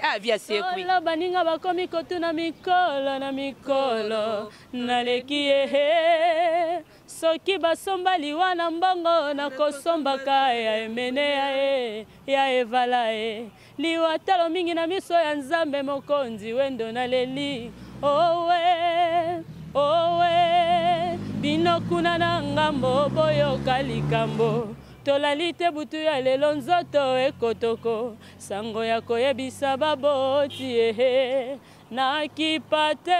Ah, via sekwi. Ola baninga bakomi kotuna mikolo na mikolo naleki ye soki basomba liwa na mbongo nakosombaka ya emene ya ye ya evala ye liwa talo mingi na miso ya Nzambe mokonzi wendo naleli owe owe bino kuna na ngambo boyoka likambo tolali te butu ya lelo nzoto ekotoko sango ya koyebisa baboti ehe nakipa te.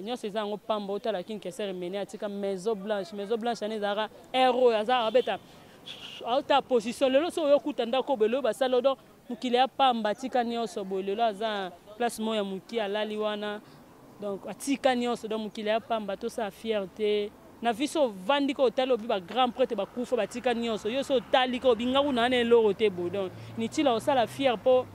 Nyonso eza yango pamba. Otala King Kester Emene atika Maison Blanche. Maison Blanche wana ezalaka air oyo azalaka abeta aota position lelo so oyokuta ndako boye lelo basala donc mokili ya pamba atika nyonso boye lelo aza place moko ya moki alali wana donc atika nyonso donc mokili ya pamba tosala fierté na vie so ovandi ka otali obi ba grand prêtre bakufa batika nyonso yo so otali ka obi nga kuna wana eloko te boye donc nitila osala fier mpo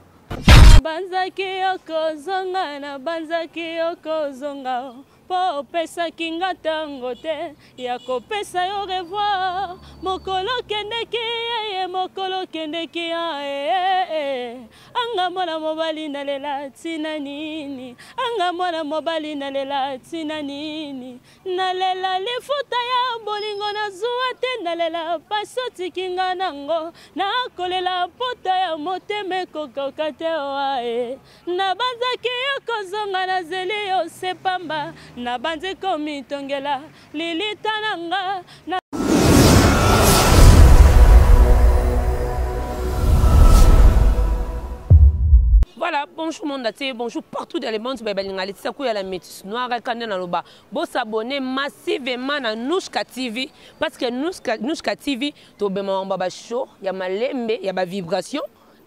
nabanzaki okozonga nabanzaki okozonga mpo opesaki nga ntango te ya kopesa yo revoir mokolo okendeki yeye mokolo okendeki ae anga mwana mobali nalela ntina nini anga mwana mobali nalela ntina nini nalela lifuta ya bolingo nazwa te nalela pasi otiki nga nango nakolela pota ya motema ekokoka te oae nabanzaki yo kozonga nazeli yo se pamba nabanzi komitongela lilita na nga na Voilà, bonjour monde entier, bonjour partout dans le monde, balinga Laetitia Kouya la métisse noire kande na loba. Bo s'abonner massivement na Nouchka TV parce que Nouchka TV to bema ba show ya malembe ya ba vibration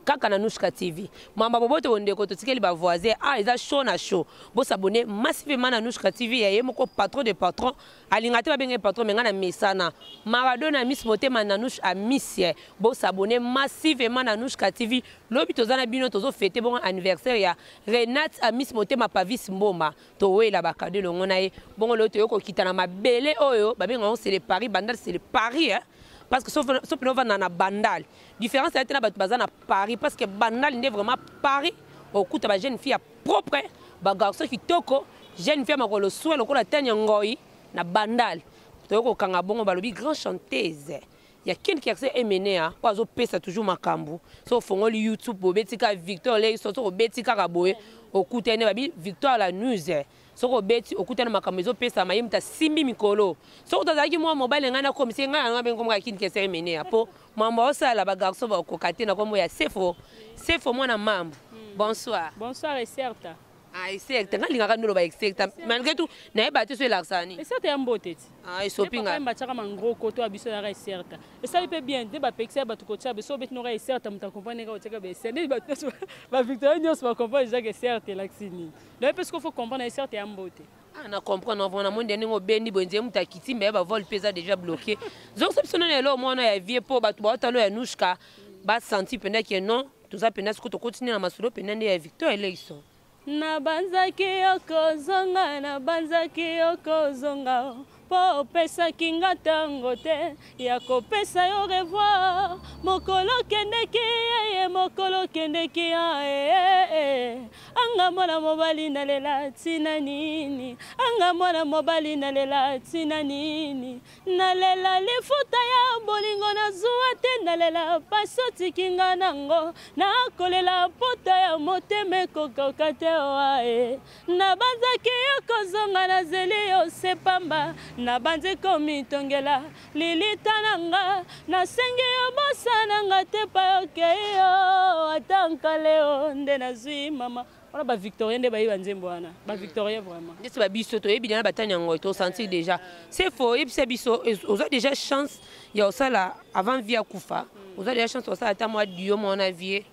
kaka na Nouchka TV. Mamba boboto bondeko totikeli ba voisin ah eza show na show. Bo s'abonner massivement na Nouchka TV ya ye moko patron de patron alinga te babenge patron mais nga na mesana. Maradona Miss Motema Nanouche a Miss. Bo s'abonner massivement na Nouchka TV. Lobi tozana bino tozo fêter bon anniversaire ya Renate a Miss Motema Pavis Mboma. Towela ba cadeau longo na ye. Bongo lo toyoko kita na mabele oyo babenga c'est le Paris Bandal c'est le Paris hein. Parce que sauf sauf na na Bandal. Différence ya tena bato baza na Paris parce que Bandal nde vraiment Paris okuta ba jeune fille propre ba garçon kitoko jeune fille makolo soin lokola tanya ngoi na Bandal. Toyoko kanga bongo balobi grand chanteuse. Ya Ken Kerse Emenea oyo azopesa toujours makambo so ofongoli YouTube bobeti kaka Victor Leyson soki obeti kaka boye okutani babi Victoire la news soki obeti okutani makambo ezopesama ye moto asimbi mikolo soki tozalaki mwa mobali ngai nakomisi ngai nanga mpe nkombo ya Ken Kerse Emenea mpo mambo osala ba garçon bakokoka te na kombo ya Sefo Sefo mwana mambo. Bonsoir. Bonsoir et certes. Ah, execte nga lingaka ndolo ba execte malgré tout nayeba te so elakisaka nini eserte ya mbote ti ah esopi nga batiaka mangro koto ya biso yaka eserte esali mpe bien nde bapekisa ya bato kotia biso obeti noka eserte moto akomprendre kaka otiaka ba eserte nde bato nyonso bavictoire nyonso bacomprendre déjà que eserte elakisi nini donc mpe soki faut comprendre eserte ya mbote. Ah, na comprendre vraiment na monde ndenge obendi boye nzeye moto akiti mbe bavole mpe eza déjà bloqué zongisa biso nano eloko mwana ya vie mpo bato baotalo ya Nouchka basanti mpenza ke non toza mpenza sikoyo tokoti nde na masolo mpenza nde ya Victor Eleison. Nabanzaki okozonga nabanzaki okozonga mpo opesaki nga ntango te ya kopesa yo revoir mokolo okendeki yeye mokolo okendeki ae anga mwana mobali nalela ntina nini anga mwana mobali nalela ntina nini nalela lifuta ya bolingo nazwa te nalela pasi otiki nga nango nakolela pota ya motema ekokoka te oae nabanzaki yo kozonga nazeli yo se pamba nabanzi komitongela lilita na nga nasengi yo bosana nga te pa okei yo ata nkale o nde nazwi mama wana ba victorien nde bayebi banzembo wana ba victorien vraiment ndeti babiso toyebi na batani yango tosentir déjà c'est faux oyebisa biso oza déjà chance ya osala avant vie akufa oza déjà chance osala ata mwa duo mwana vie.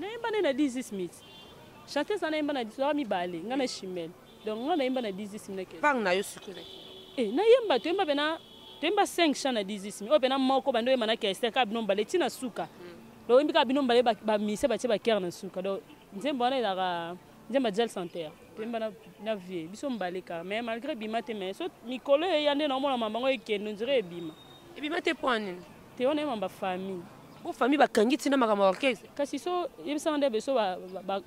Nayemba nde na 10 Smith chanteuse wana nayemba na toza mibale nga na Chimel donc nga nayemba na 10 Smith na part na yo sikoyo. Nayemba toyemba pena toyemba 5 chants na 10 Smith oyo pena moko bando oyemba na Kester kaka bino mibale ti na suka donc oyembi kaka bino mibale bamise batie bakere na suka donc nzembo wana ezalaka nzembo ya Jal Center toyemba na vie biso mibale kaka mais malgré ebima te mais so mikolo eya nde naomona mama yango ekende ondire ebima ebima te mpo nini te wana yemba famille. Bo famille bakangi ntina makambo ya orchestre. Kasi so yebisanga nde biso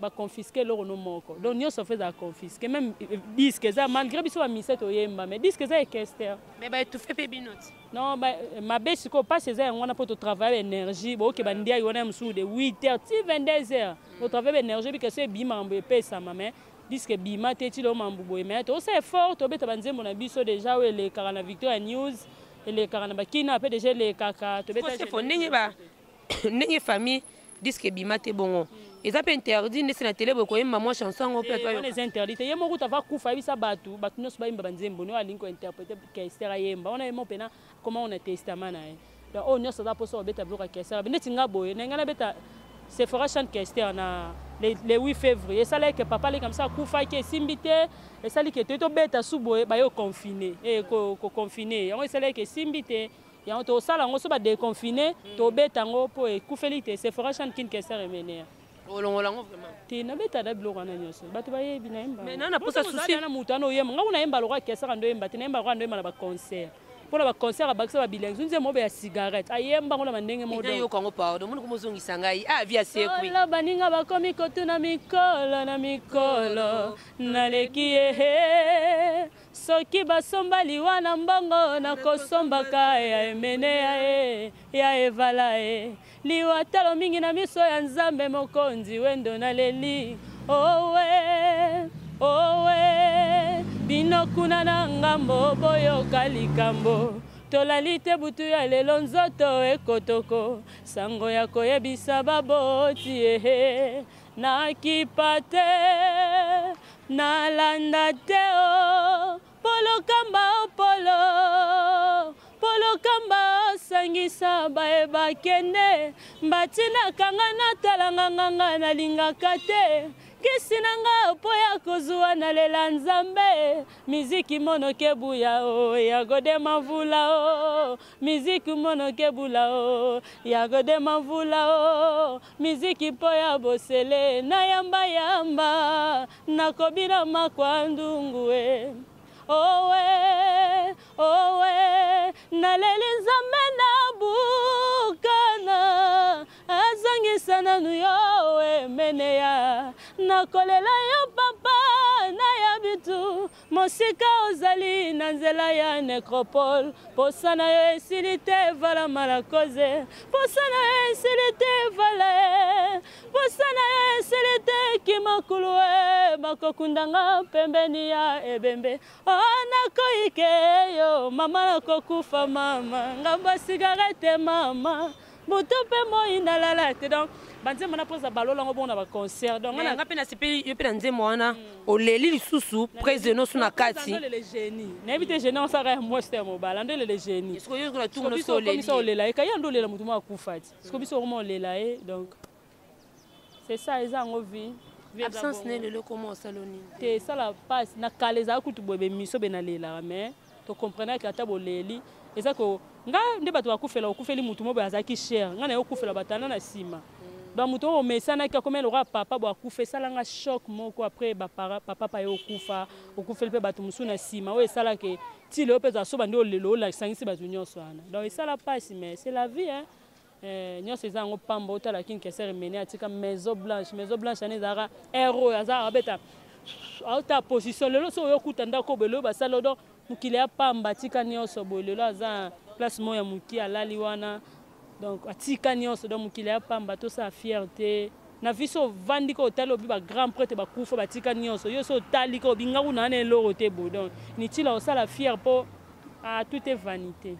baconfisque eloko no moko, donc nyonso fo ezala confisque, même disque eza, malgré biso bamise toyemba, mais disque eza ekester. Mais baétouffe mpe bino ti. Non, mabe sikoyo mpasi eza yango wana, mpo totravaille baénergie, boyoke bandiai wana ya mosusu de 8 heures ti 22 heures, otravaille baénergie bike so ebima makambo epesama, mais disque ebima te ti lelo, mambo boye. Mais tosala effort, tobeta banzembo na biso déjà oyo elekaka na Victoria News, elekaka na bakina mpe déjà elekaka, tobeta. Sefo, ndenge ba ndenge famille disque ebima te bongo, eza mpe interdit ndesi na télé boye koyemba mwa chanson yango mpe? Wana eza interdit te. Ye moko kuta ava kufa, ayebisa bato, bato nyonso bayemba banzembo no alingi kointerpréter Kester, ayemba wana ye mo mpena koma na testament na ye. Donc oyo nyonso aza mposa kobeta biloko ya Kester, neti nga boye na ngai nabeta Sephora chante Kester na le 8 février, esalaki ke papa aleki kamisa akufaki, esimbi te, esali ke toyi tobeta su boye, baye confine, koconfine yango, esalaki ke esimbi te. Yango tosala yango so badéconfine, tobeta yango mpo ekufeli te. Sephora chante King Kester Emeneya. Olongola yango vraiment? Te, nabeta da biloko wana nyonso, bato bayebi, nayemba. Mais na posa souci. Na moto wana oyemba, nga kuna nayemba lokwa Kesaka ndo oyemba te, nayemba lokwa ndo oyemba na baconcert, mpona baconcert abakisa babilengi nzembo obe ya cigarette, ayemba ngo na bandenge. Moyoka yango, pardon, moni komozongisa ngai a vie asekwi. Ola baninga bakomi kotuna mikolo na mikolo, naleki ye. Soki basomba liwa na mbongo, nakosombaka ya emene ya ye ya evala ye liwa talo mingi na miso ya Nzambe mokonzi wendo naleli. Owe owe, bino kuna na ngambo boyoka likambo, tolali te butu ya lelo, nzoto ekotoko, sango ya koyebisa baboti ehe nakipa te, nalanda te o polo kamba o polo polo kamba osangisa baye bakende batinakanga natalanga nganga nalingaka te kisi na nga mpo ya kozwa nalela Nzambe. Miziki monoke buya o ya godema mvula o miziki monoke bula o ya godema mvula o miziki mpo ya bosele nayamba yamba nakobina makwa ndungu e owe owe naleli Nzambe nabukana azongisa nanu yo Emeneya, nakolela yo papa na bitu mosika ozali na nzela ya nécropole, posa na yo esili te vala malakoze, posa na yo esili te vala e posa na yo esili te kimakulu e bakokundanga pembeni ya ebembe o nakoyike yo mama nakokufa mama ngambo cigarette mama butu mpe moi nalala te. Donc banzembo na mpoza balola yango bongo na baconcert. Donc nga mpe nasepeli yo mpe na nzembo wana, oleli lisusu prise noso na kati. Ndolele génie, nayebi te génie osaka ya mwasi to ya mobala, ndolele génie. Biso okomisa olela ye, kaya nde olela motu moko akufa ti siko biso okoma olela ye. Donc c'est ça, eza yango vie. Absence ne lelo koma osala nini? Te, esala mpasi. Na kala ezala kutu boye, bemiso be nalelaka, mais tocomprenaki ata boleli eza ko nga nde bato bakufela, okufeli mutu mo boye azalaki cher, nga na ye okufela batanda na nsima. Donc moto oyo omesanaki akomi lokola papa bo akufa, esalanga choc moko. Après bapara papa pa ye okufa, okufeli mpe bato mosusu na nsima oyo esalaki ti lelo mpe ezala so bandi olelo olakisangisi bato nyonso wana. Donc esala mpasi, mais c'est la vie, hein. Nyonso eza yango pamba. Otala King Kester Emene atika Maison Blanche. Maison Blanche wana ezalaka aire oyo azalaka abeta aota position lelo so oyokuta ndako boye lelo basala. Donc mokili ya pamba, atika nyonso boye, lelo aza place moko ya moki alali wana. Donc atika nyonso. Donc mokili ya pamba, tosala fierté na vie. So ovandi ka otali obi bagrand prêtre bakufa batika nyonso, yo so otali ka obi nga kuna wana eloko te boye. Donc nitila osala fier mpo tout est vanité.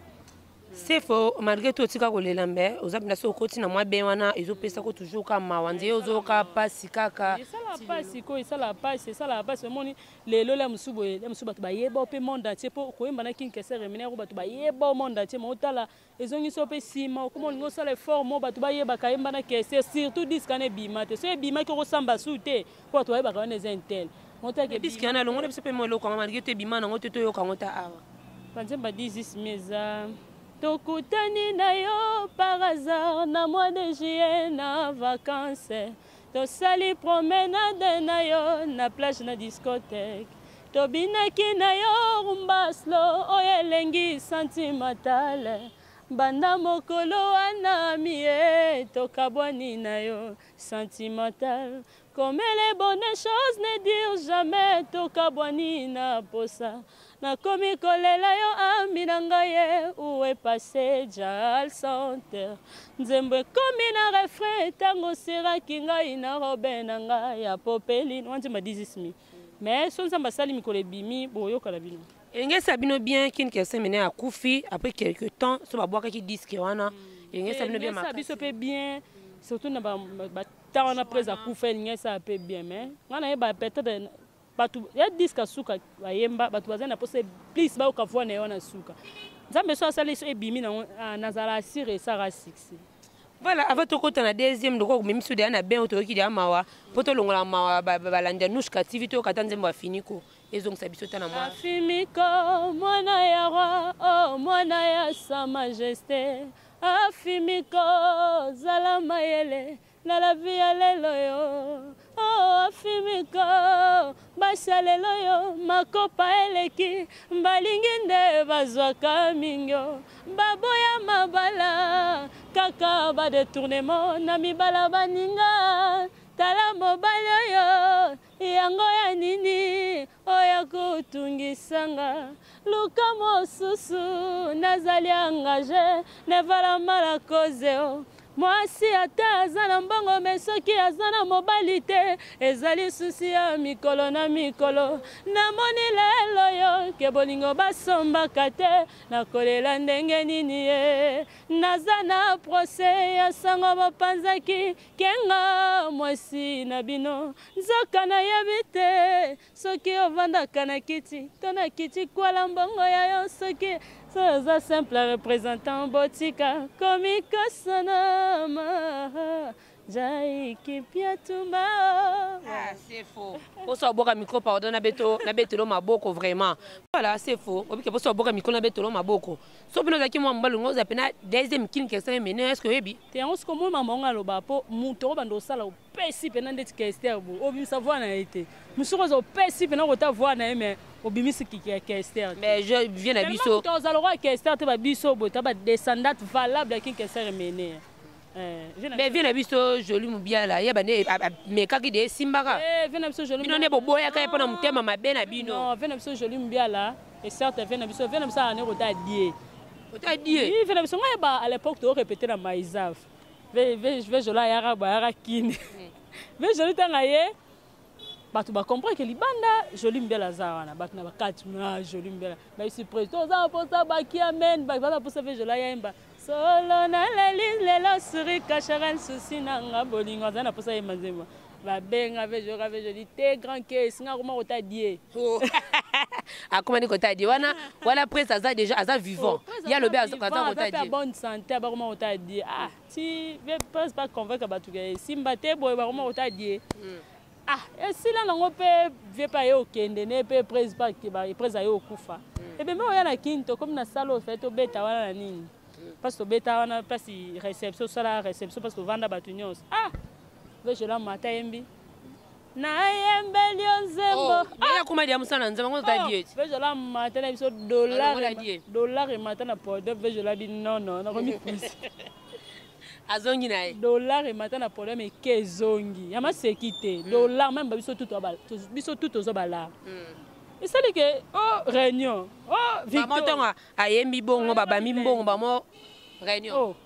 Sefo, malgré tout otika kolela, mbe oza mpena so okoti na mwa be wana ezopesako toujours ka mawa nzeye ozoyoka mpasi kaka. Esala mpasi ko, esala mpasi, esala mpasi. Omoni lelo la mosusu boye, la mosusu bato bayeba mpe monde entier mpo koyemba na King Kester Emeneya, bato bayeba monde entier. Ma otala ezongisi yo mpe nsima, okoma olingi osala effort mo bato bayebaka yemba na Kester, surtout disque wana ebima te. So ebimaki, okosamba su te mpo bato bayebaka wana eza intel. Disque wana elongo na biso mpe mo eloko yango, malgré to ebima nango te, toyoka yango ta awa. Banzemba 10 mi eza tokutani na yo par hasard na mois de juillet na vacances, tosali promenade na yo na plage na discothèque, tobinaki na yo rumba slow oyo elengi sentimentale. Banda mokolo wana mie tokabwani na yo sentimental comme les bonnes choses ne durent jamais tokabwani na posa nakomi kolela yo ami na ngai ye où est passé Jal Center nzembo ekomi na refrain ntango osiraki ngai na robe na ngai ya popeline wana nzembo ya 10 mi mais so Nzambe asali mikolo ebimi boyoka na bino. Elingi esala bino bien. King Kester Emeneya akufi après quelque temps, so babwakaki disque wana, elingi esala bino bien. Esala biso mpe bien, surtout na bata wana prese akufa, elingi esala mpe bien. Mais ngai nayeba peut-être bato ya disque asuka bayemba, bato bazali na mposa plus bayoka voix na ye wana suka. Nzambe so asali so ebimi nango, nazala asire esaka succès. Voilà, avant tokota na deuxième loko komemi biso deya na bien oyo toyoki deya mawa mpo tolongola mawa, balandi ya Nushka TV, toyokata nzembo ya Finiko ezongisa biso ta na mwa. Afimiko mwana ya roi, oh, mwana ya sa majesté. Afimiko, zala mayele na la vie ya lelo yo. Oh, Afimiko, basi ya lelo yo makopa eleki, balingi nde bazwaka mingi, baboya mabala kaka badétournement na mibala baninga. Tala mobali oyo, yango ya nini oyo kotungisanga? Luka mosusu, nazali engagé nevala mala koze o. Mwasi ata aza na mbongo, me soki aza na mobali te, ezali susi ya mikolo na mikolo. Namoni lelo yo ke bolingo basombaka te. Nakolela ndenge nini ye? Naza na procès ya sango bopanzaki kenga mwasi na bino. Nzoka nayebi te soki ovandaka na kiti to na kiti kwala mbongo ya yo. Soki so oza simple représentant, botika komikosana ma jaikipiatumba. Ah, c'est faux. Poso aboka micro, pardon, na betelo maboko vraiment. Voilà, c'est faux. Obike poso aboka micro, na betelo maboko. So bino ozalaki mwa mobali ngo oza pena deuxième King Kester Emeneya, est ce que oyebi? Te, yango siko moi mama ngo aloba mpo moto oyo banda osala opesi mpena ndeti Kester bo obimisa voix na ye te. Mosuku oza opesi mpena kota voix na ye, mais obimisi kiki ya Kester. Mais je viens na biso. Moto ozala lokola Kester te. Babiso boye ta badescendante valable ya King Kester Emeneya. Mais vie na biso Joli Mobiala ye bande amekaki de esimbaka. Vie na biso Joli Bino nde boboyaka ye mpona motema mabe na bino. Non, vie na biso Joli Mobiala et certes vie na biso ane kota die. Kota die. Oui, vie na biso ngai ba à l'époque to répéter na Maïsaf. Ve Joli ayaka bo ayaka kini. Ve Joli ntango ye bato bacomprendre ke libanda Joli Mbiala aza wana, bato na bakati na Joli Mbiala bayisi président oza mposa baki amen, baza mposa ve Joli ayemba solo naleli lelo suri kashara nsusi nanga bolingo. Aza na mposa yemba nzembo, babenga ve Joli, ve Joli te grand kes nga akoma kota die. Akomani kota die wana wana, prince aza déjà aza vivant, ye alobi aza kota die. Bonne santé, bakoma kota die. Ah, ti ve prince ba convaincre bato ke esimba te boye, bakoma kota die. Ah, esila nango mpe vie mpe aye okende ne mpe prise prise aye okufa. Ebembe oya na kini, tokomi na sala oyo fe tobeta wana na nini, place tobeta wana, place réception, osala réception, place tovanda bato nyonso. Ah, ve Jola mata yembi nayembeli yo nzembo. Akoma dia mosala na nzembo ngo ta die. Ve Jola mata na biso dollar emata na podium. Ve Jola bi nono nakomi pusi. Azongi na ye. Dollar emata na podium, eke ezongi ya maseki te. Dollar même biso tu biso tu tozwa balare esali ke o réunion o. Mama ntongo ayembi bongo, babami mbongo bamo réunion. Oh.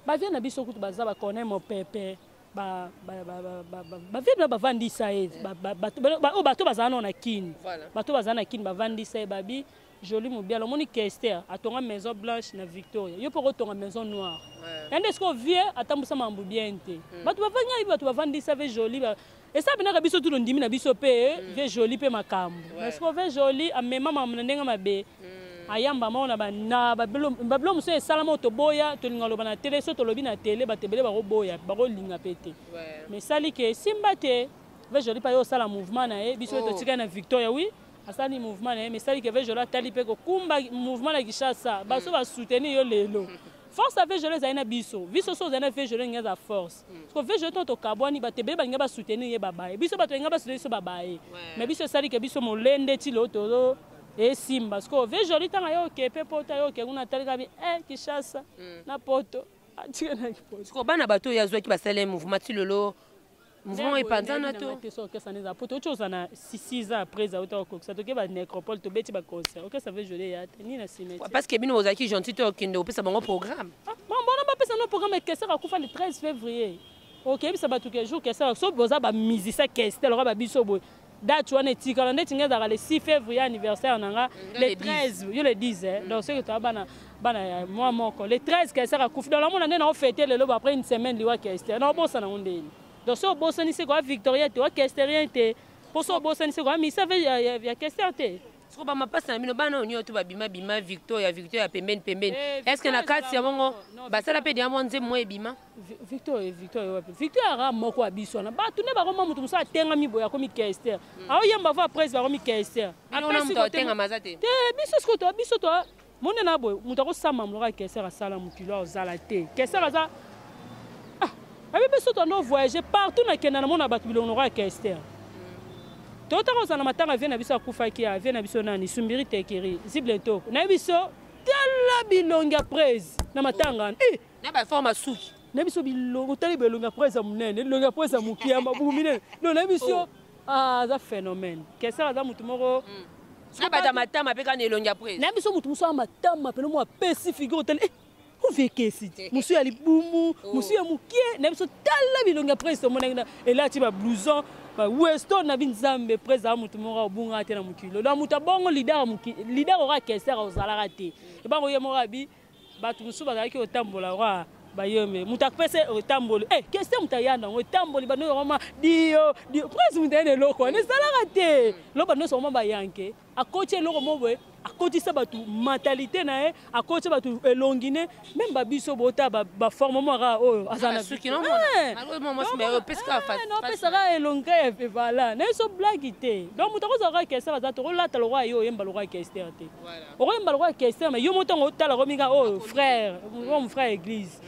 Bavie na biso kutu baza bakone mopepe, bavie bino bavandisa ye, oyo bato bazala nao na kini, bato bazala na kini bavandisa ye, babi Joli Mobiala, omoni Kester atonga maison blanche na Victoria, yo mpo kotonga maison noire ya nde sikoyo vie atambusa mambo bien te. Bato bavandi, bato bavandisa ve Joli, esa penaka biso tu tondimi na biso mpe ve Joli mpe makambo. Mais sikoyo ve Joli amema makambo na ndenge mabe, ayamba moko na babilo mosusu esalama oyo toboya tolinga loba na tele. So tolobi na tele, bato ebele bakoboya, bakolinga mpe te. Mais esali ke esimba te. Ve Joli mpe aye osala mouvement na ye, biso totikali na Victoria. Oui, asali mouvement na ye, mais esali ke ve Joli atali mpe kokumba mouvement na Kinshasa, baso basoutenir yo lelo. Force ya ve Joli ezali na biso, biso so ozali na ve Joli elingi eza force. Parce que ve Joli ntango tokabwani, bato ebele balingi basoutenir ye, babaye biso, bato balingi basoutenir biso, babaye. Mais biso esali ke biso molende ti lelo tozo. Esimba sikoyo vie joli ntango aye oke mpe poto, aye oke kuna, atalika bi Kinshasa na poto, atika na poto. Sikoyo bana bato oyo azwaki, basala ye mouvement ti lelo, mouvement epanzana to? Te, so orchestre nde eza poto, oti oza na 6 ans après auta kokokisa, toke banecropole, tobeti baconcert, orchestre vie joli eya te ni na cimetière. Parce que bino bozalaki gentil te, okende opesa bango programme. Bona bapesa no programme? Kester akufa le 13 février, okeyebisa bato ke jour Kester, so boza bamusicien Kester loka babiso boye, date wana etikala ndeti ngai ezalaka le 6 février anniversaire na nga, le 13, yo le 10, eh. Donc soki toya bana bana ya mwa moko, le 13 Kester akufi, donc namona nde naofete lelo après une semaine liwa Kester, naobosana yango ndeni? Donc so obosani se koya Victoria te, oya kesterien te, mpo so obosani se koya misa ya Kester te. Siko bamapasi na bino, bana oyo nyonso babima bima Victoria, Victoria pembeni pembeni, est ce que na kati ya bongo basala mpe deya mwa nzembo moko ebima? Victor, Victor wapi? Victor aka moko ya biso wana, bato nde bakoma, moto mosusu atengami boye, akomi Kester, aoyemba vo après bakomi Kester. Atengama te. Te, biso sikoyo to biso to monde na boye, moto akosamba moloko ya Kester, asala mokili oyo ozala te. Kester aza abi, biso tondo voyage partout, nakenda namona bato bilongo ya Kester. Totaka kozala na matanga vie na biso akufaki, ya vie na biso nani, Sumbiri Tekiri Zible Ntoko, nayebi biso, tala bilongi ya prese na matanga wana. Na baforme suki. Na biso bilongi, otali bilongi ya prese ya monene, elongi ya prese ya moki ya mabumu minene, donc nayebi biso aza phénomène. Kester aza motu moko. Na bato ya matama mpe kaka na elongi ya prese. Nayebi biso, motu mosu ya matama pene mo apesi figure, otali ovekesi mosu ya libumu, mosu ya mokie, na biso tala bilongi ya prese, tomonaki elati bablouson baweston na binzambe. Prese aza motu moko abungaka te na mokili, donc moto abongo leader oka Kester ozalaka te, ebango ye moko abi bato mosusu bazalaki kotambola oka bayembe, moto apesa etamboli, Kester moto ayanda yango etamboli, bando okoma dio dio, prese moto ayenda eloko wana ezalaka te. Lo bando nyonso okoma bayanke, akoti eloko mo boye, akotisa bato mentalité na ye, akotisa bato elongi ne meme babiso bota baforme mo kaka oyo azanaopesaka elongi ka evala na ye, so blague te. Donc moto akozala kaka Kester aza te, okolata lokwa ye, oyemba lokwa Kester te, okoyemba lokwa Kester, mais yo mo ntango otala kominga oyo frère, mon frère église,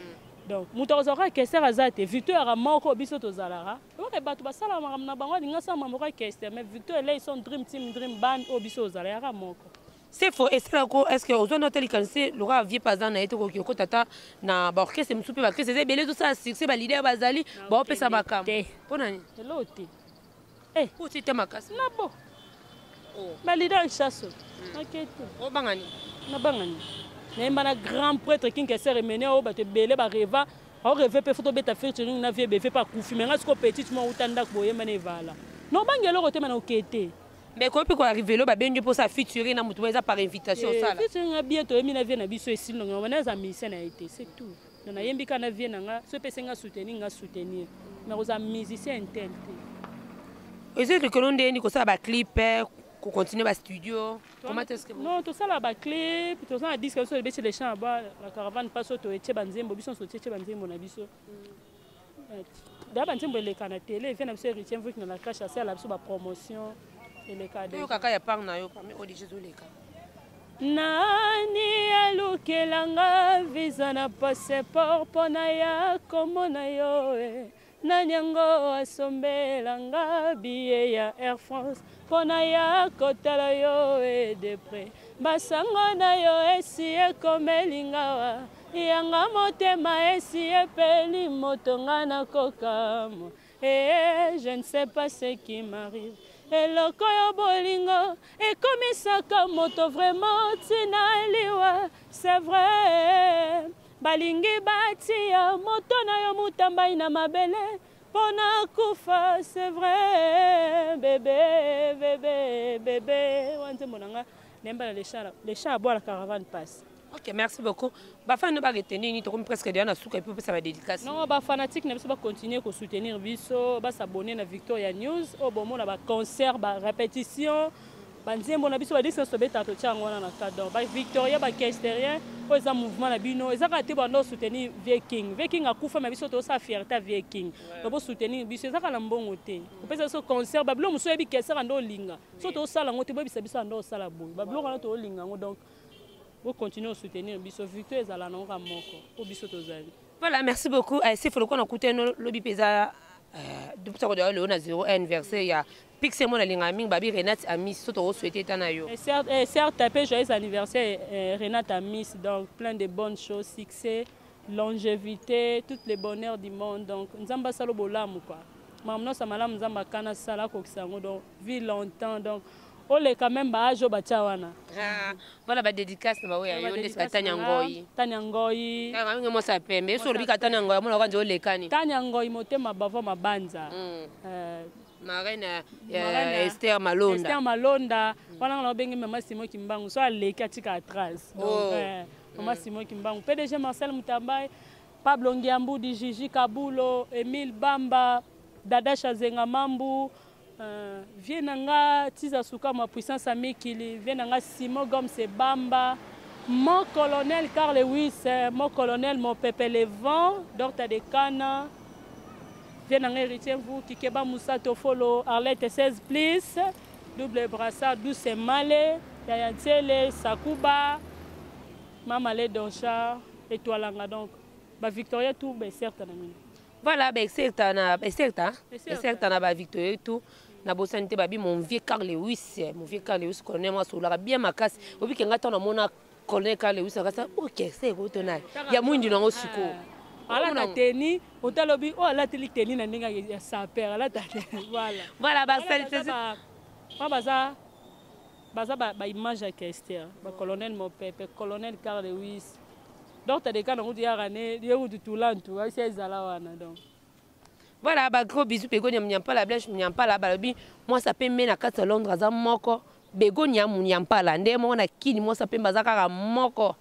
donc moto akozala kaka Kester aza te. Victoire moko biso tozalaka oyoka bato basala makambo na bango, alinga asala makambo kaka Kester, mais Victor Elei son dream team, dream band oyo biso ozala yaka moko. C'est faux, esalako, est ce que ozwa na likanisi lokola vie paza na ye te, koki okota ata na baorchestre mosusu mpe baorchestre eza ebele, ezosala succès, baleader bazali, baopesa makambo, mpo nani? Elo te. Oti te makasi. Na bo baleader chaso ake te. Obangani? Nabangani, nayemba na grand prêtre King Kester Emene oyo bato ebele bareva, aoreve mpe fo tobeta featuring na vie beve mpe akufi, me nga siko petite mwa uta ndako boyemba na evala, nobangi eloko te, me na oke te. Mais koyi mpe koarrive lo babengi mposa featuring na motu, eza par invitation osala? Featuring nga bien, toyembi na vie na biso, esili nongo wana, eza musicien na ye te, c'est tout. Donc nayembi kaka na vie na nga, so epesi nga soutenir, nga soutenir, mais kozala musicien intel te. Eza likolo ndeni kosala baclip, kocontinue bastudio, comment est-ce que? Non, tosala baclip, toza na disque biso ebeti le chant ba la caravane paso, toetie banzembo biso nyonso, totie banzembo na biso da, banzembo eleka na télé, vie na biso Héritier Mvuki na la crèche asala biso bapromotion, eleka. Toyokaka ya part na yo parmi oyo déjà ezoleka. Nani alukelanga visa na passeport mpo na ya komona yo e? Nani yango asombelanga billet ya Air France mpo na ya kotala yo e de près? Basango na yo esi ekomelingawa yanga motema, esi epeli moto, nga nakokamwa e, je ne sais pas ce qui m'arrive, eloko yo bolingo ekomisaka moto vraiment ntina liwa. C'est vrai, balingi batia moto na yo mutambai na mabele mpo na kufa, c'est vrai, bébé, bébé, bébé, wana nzembo na nga nayemba na le chat aboie, la caravane passe. Ok, merci beaucoup. Bafani baretenir nini? Tokomi presque deya na suka, epi opesa badédicace. Non, bafanatique na biso bacontinue kosoutenir biso, basabone na Victoria News oyo bomona baconcert, barépétition, banzembo na biso, badisque nyonso tobetaka, totia yango wana na cadre. Donc bavictorien, bakesterien, oyo eza mouvement na bino, eza kaka te bando soutenir vie King. Vie King akufa, ma biso tozosala fierté ya vie King, donc bosoutenir biso, eza kaka na mbongo te, kopesa biso concert, babiloko mosusu oyebi kesaka nde olinga so tosala yango te, boyebisa biso ande osala boye, babiloko wana toolinga yango, donc bocontinue kosoutenir biso, Victoire ezala nango kaka moko po biso tozali. Voilà, merci beaucoup. Sefo, lokola nakutani lobi mpe eza dupusako lelo na 0 anniversaire ya Pixe mona lingaka mingi babi Renate Amis so toko souhaiter ta na yo. Et certes, et certes pe joyeux anniversaire eh, Renate Amis donc plein de bonnes choses, succès, longévité, toutes les bonheurs du monde donc Nzambe asala bolamu quoi. Makambo nyonso ya malamu Nzambe akana sala akokisa yango donc vie longtemps donc oleka même ba âge oyo batia wana. Ah, voilà ba dédicace na baoyo ya yo nde Tania Ngoi. Tania Ngoi. Tanga ngi mwasa pembe, so olobika Tania Ngoi amona kwanza olekani. Tania Ngoi motema bavo mabanza. Euh, Marraine ya Esther Malonda. Esther Malonda, wana nga nabengi mama Simon Kimbangu, so aleki atika trace. Donc oh. eh, mama Simon Kimbangu, PDG Marcel Mutambaye, Pablo Ngiambudi, Gigi Kabulo, Emile Bamba, Dada Chazenga Mambu, vieux na nga Tiza Sukama puissance ya mikili, vieux na nga Simon Gomes Bamba, mon colonel Carl Lewis, mon colonel mon pepe le vent, Docteur de Kana, Vieux na nga Héritier Mvuki, Keba Moussa Tofolo, Arlette 16 plus, double brassard, Douce Male, Yaya Ntsele, Sakuba, Mama Le Doncha, Etoilanga donc ba Victoria tout ba certes na mino. Voilà ba excerta na excerta, excerta na ba Victoria tout nabosani te babi mon vieux Carl Lewis, mon vieux Carl Lewis colonel moi solaka bien makasi. Obike nga tona mona colonel Carl Lewis akasa OK, c'est ko tona. Ya mwindi nango siko. Alata teni otalobi oyo alateli teni na ndenge ya saper alata voilà. Voilà ba salutation. Ba baza baza ba image ya Kester, ba colonel Mopepe, colonel Carl Lewis. Docteur de kana ngutu yaka ne ye ngutu tulantu aisi ezala wana donc. Voilà ba gros bisous Begonia Munyampala Blanche Munyampala balobi mwasi apembe na kati ya Londres aza moko Begonia Munyampala nde moko na kini mwasi apembe aza kaka moko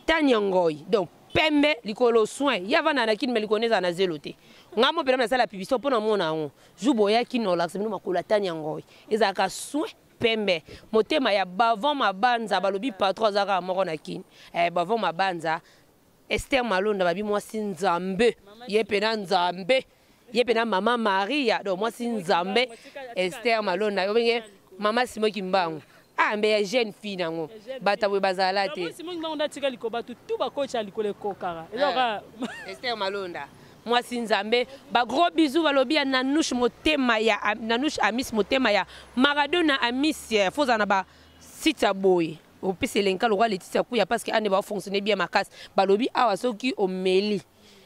Tania Ngoy donc pembe likolo soin ye avanda na kini me likolo ezala na zelo te ngai mo mpena nasala publicité mpo na mona yango jour boyaki na olakisa bino makolo ya Tania Ngoy ezalaka soin pembe motema ya bavon mabanza balobi patron aza kaka moko na kini eh, bavon mabanza Esther Malonda babi mwasi nzambe ye pena nzambe ye pena mama Maria donc mwasi nzambe Esther Malonda obenge mama Simon Kimbangu ah mbe ya jeune fille nango bato boye bazala te Simon Kimbangu ndatika liko bato tout bakocha likolo ekokaka ezoka Esther Malonda mwasi nzambe ba gros bisous balobi ya Nanouche motema ya Nanouche Amis motema ya Maradona Amis foza na ba site ya boye opesa elengi lokola Letitia Kuya parce que ane ba fonctionner bien makasi balobi awa soki omeli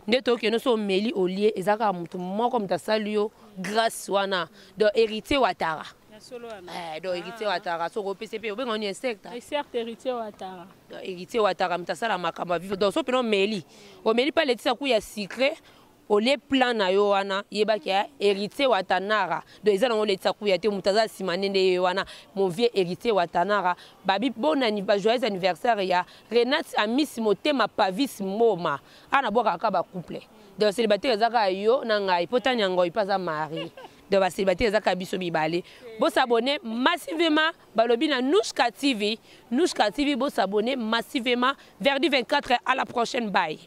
nde tokende so omeli olie eza kaka motu moko moto asali yo grâce wana donc héritier Watara eh, donc héritier Watara soki opesi mpe obenga ni insecte héritier Watara donc héritier Watara moto asala makambo ya vivre donc so mpena omeli omeli mpe Letitia Kuya sucré olie plan na yo wana yebaki ya héritier Watanara donc eza nango Letitia Kuya te moto aza nsima nde nde ye wana mon vieux héritier Watanara babi bon ba joyeux anniversaire ya Renate Amis motema Pavis Mboma ana bwakaka kaka ba couple donc célibataire eza kaka yo na ngai po Tania Ngoi mpe aza marie donc ba célibataire eza kaka biso mibale bosabonne massivement balobi na Nouchka TV Nouchka TV bosabonne massivement Verdi 24 à la prochaine bye.